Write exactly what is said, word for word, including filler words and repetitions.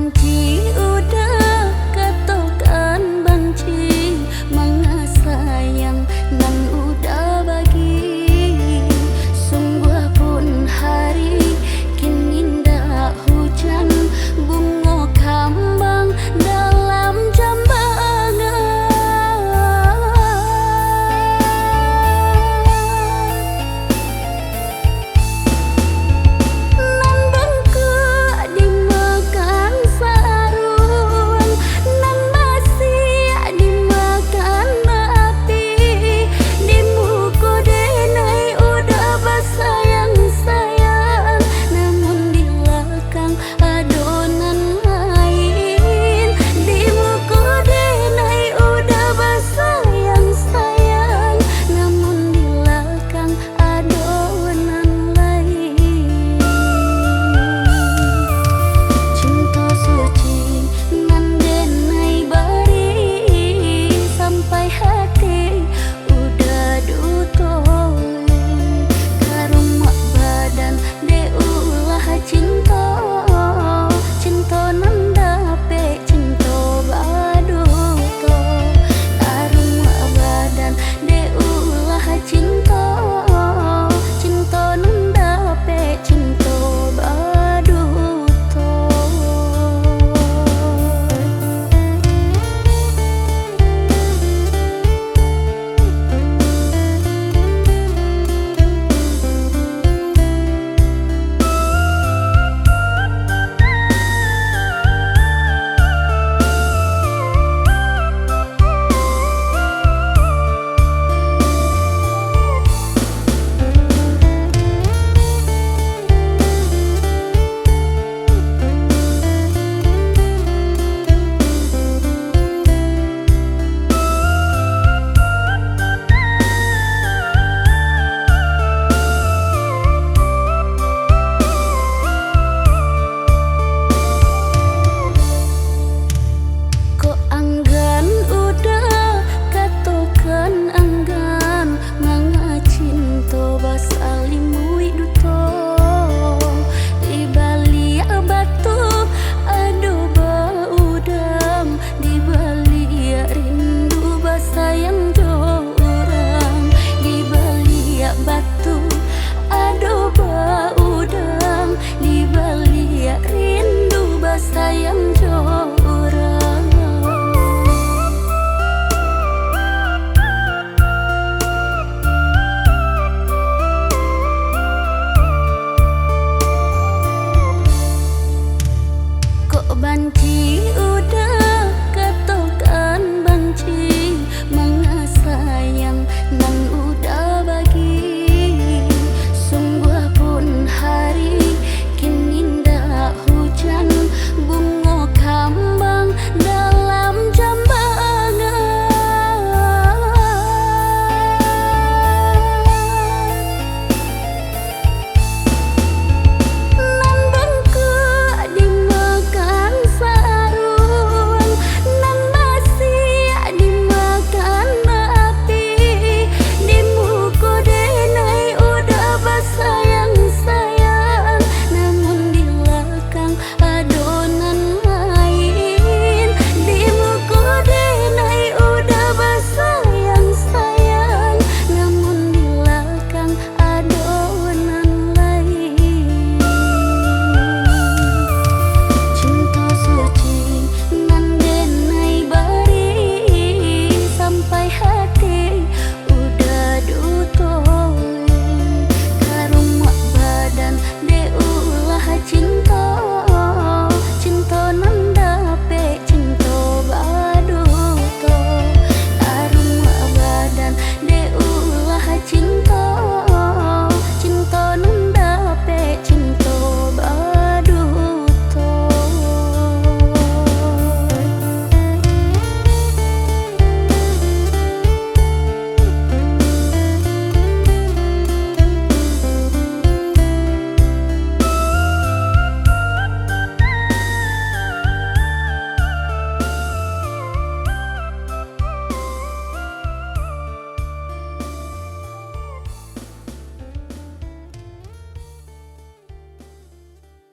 Banci uda katokan banci, manga sayang nan uda bagi. Sungguahpun hari kini ndak hujan, bungo kambang dalam jambangan. Nan bungkuak dimakan saruang, nan basiak dimakan api. Di muko denai uda basayang-sayang, namun di lakang ado nan lain. Di muko denai uda basayang-sayang, namun di lakang ado nan lain. Cinto suci nan denai bari, sampai hati uda duto. Karumuak badan dek ulah cinto, cinto nan dapek cinto baduto. Karumuak badan dek ulah cinto, cinto nan dapek cinto baduto. Kok anggan uda katokan anggan, manga cinto basalimuik duto. Di baliak batu ado baudang, di baliak rindu basayang jo urang. Di baliak batu ado baudang, di baliak rindu basayang jo urang. Kok banci